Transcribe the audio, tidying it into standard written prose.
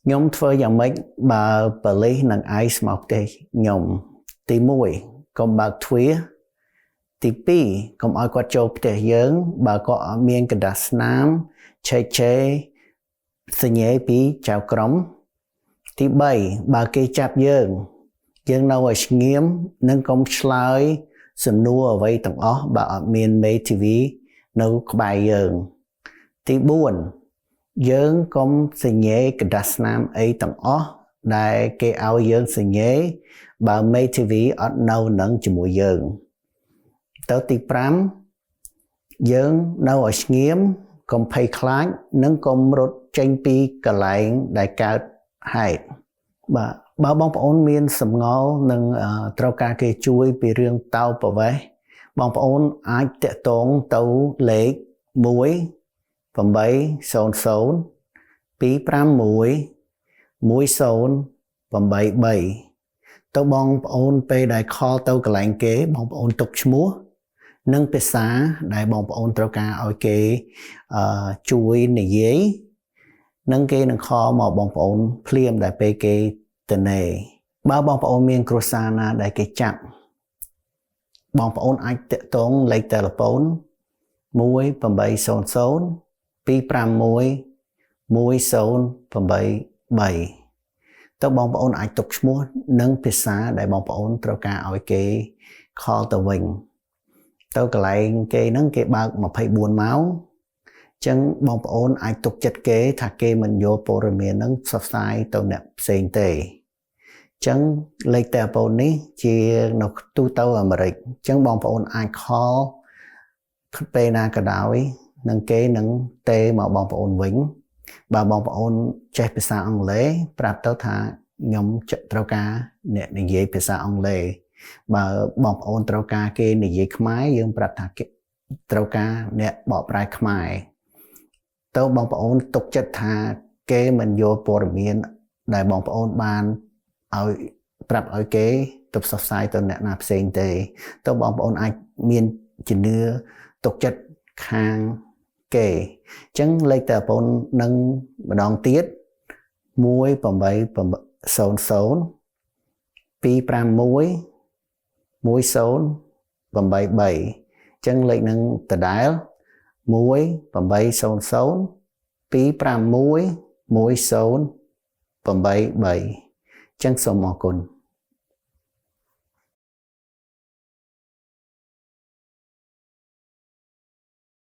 ខ្ញុំធ្វើយ៉ាងម៉េចបើប៉ូលីសនិង ICE មកផ្ទះខ្ញុំទី1កុំបើកទ្វារទី2កុំឲ្យគាត់ចូលផ្ទះយើង បើគាត់អត់មានក្រដាសស្នាមឆែកឆេរសញ្ញាពីចៅក្រមទី3បើគេចាប់យើង យើងនៅឲ្យស្ងៀមនិងកុំឆ្លើយសំណួរអ្វីទាំងអស់បើអត់មានមេធាវីនៅក្បែរយើងទី4យើងកុំសញ្ញេក្រដាសស្នាមអីទាំងអស់ដែលគេឲ្យយើងសញ្ញេបើមេធាវីអត់នៅនឹងជាមួយយើងទៅទី5យើងនៅឲ្យស្ងៀមកុំភ័យខ្លាចនិងកុំរត់ចេញពីកន្លែងដែលកើតហេតុបាទបើបងប្អូនមានសំងល់និងត្រូវការគេជួយពីរឿងតោប្រវេសបងប្អូនអាចតាក់ទងទៅលេខ1 800 251 1083ទៅបងប្អូនពេលដែល call ទៅកន្លែងគេបងប្អូនទុកឈ្មោះនិងភាសាដែលបងប្អូនត្រូវការឲ្យគេអឺជួយនិយាយនិងគេនឹង call មកបងប្អូនភ្លាមដែលពេលគេទៅនេបើបងប្អូនមានគ្រួសារណាដែលគេចាប់បងប្អូនអាចតាក់ទងលេខទូរស័ព្ទ1800 251 1083ទៅបងប្អូនអាចទុកឈ្មោះនិងភាសាដែលបងប្អូនត្រូវការឲ្យគេ call ទៅវិញទៅកន្លែងគេហ្នឹងគេបើក24ម៉ោងចឹងបងប្អូនអាចទុកចិត្តគេថាគេមិនយកព័ត៌មានហ្នឹងផ្សព្វផ្សាយទៅអ្នកផ្សេងទេចឹងលេខទូរស័ព្ទនេះជានៅទូទៅអាមេរិកចឹងបងប្អូនអាច call ពេលណាក៏ដោយនឹងគេនឹងទេមកបងប្អូនវិញបើបងប្អូនចេះភាសាអង់គ្លេសប្រាប់ទៅថាខ្ញុំត្រូវការអ្នកនិយាយភាសាអង់គ្លេសបើបងប្អូនត្រូវការគេនិយាយខ្មែរយើងប្រាប់ថាគេត្រូវការអ្នកបកប្រែខ្មែរទៅបងប្អូនទុកចិត្តថាគេមិនយកព័ត៌មានដែលបងប្អូនបានឲ្យប្រាប់ឲ្យគេទៅផ្សព្វផ្សាយទៅអ្នកណាផ្សេងទេទៅបងប្អូនអាចមានជំនឿទុកចិត្តខាងគេអញ្ចឹងលេខទូរស័ព្ទនឹងម្ដងទៀត1800 251 1083អញ្ចឹងលេខនឹងដដែល1800 251 1083អញ្ចឹងសូមអរគុណ។